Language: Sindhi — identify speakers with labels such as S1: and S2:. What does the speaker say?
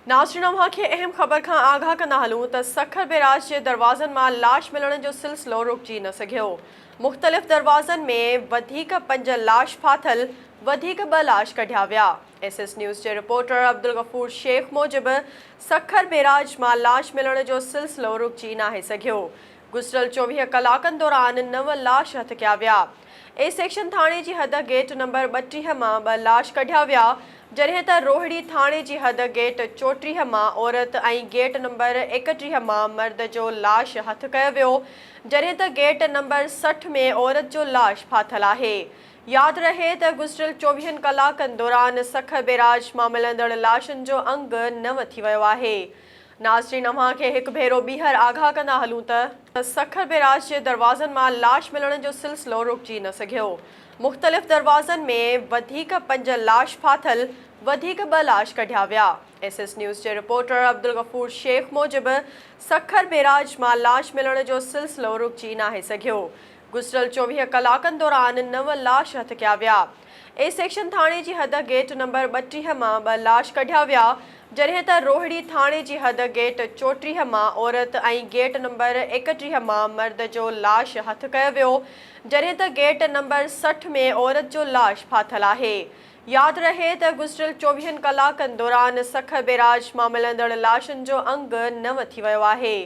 S1: ناظرين اوهان کي اهم خبر کان آگاهه ڪندا هلون ته سکر بئراج جي دروازن مان لاش ملڻ جو سلسلو رڪجي نه سگهيو، مختلف دروازن ۾ وڌيڪ پنج لاش ڦاٿل، وڌيڪ ٻه لاش ڪڍيا ويا. ايس ايس نيوز جي رپورٽر عبدالغفور شيخ موجب سکر بئراج مان لاش ملڻ جو سلسلو رڪجي ناهي سگهيو، گذريل 24 ڪلاڪن دوران نو لاش هٿ ڪيا ويا. اي سيڪشن ٿاڻي جي حد گيٽ نمبر 32 مان ٻه لاش ڪڍيا ويا، جڏهن ته روهڙي ٿاڻي جي حد گيٽ 34 مان عورت ۽ گيٽ نمبر 31 مان مرد جو لاش هٿ ڪيو ويو، جڏهن ته گيٽ نمبر 60 ۾ عورت جو لاش ڦاٿل آهي. ياد رهي ته گذريل چوويهن ڪلاڪن دوران سکر بئراج مان ملندڙ لاشن جو انگ نو ٿي ويو آهي. ناظرين اوهان کي هڪ ڀيرو ٻيهر آگاهه ڪندا هلون ته. سکر بئراج جي دروازن مان لاش ملڻ جو سلسلو رڪجي نه سگهيو، مختلف دروازن ۾ وڌيڪ پنج لاش ڦاٿل، وڌيڪ ٻه لاش ڪڍيا ويا. ايس ايس نيوز جي رپورٽر عبدالغفور شيخ موجب سکر بئراج مان لاش ملڻ جو سلسلو رڪجي ناهي سگهيو، گذريل 24 ڪلاڪن دوران نو لاش هٿ ڪيا ويا. اي سيڪشن ٿاڻي جي حد گيٽ نمبر 32 مان ٻه لاش ڪڍيا ويا، جڏهن ته روهڙي ٿاڻي جي حد گيٽ 34 مان عورت ۽ گيٽ نمبر 31 مان مرد جو لاش هٿ ڪيو ويو، جڏهن ته گيٽ نمبر 60 ۾ عورت جو لاش ڦاٿل آهي. ياد رهي ته گذريل چوويهن ڪلاڪن دوران سکر بئراج مان ملندڙ لاشن جو انگ نو ٿي ويو آهي.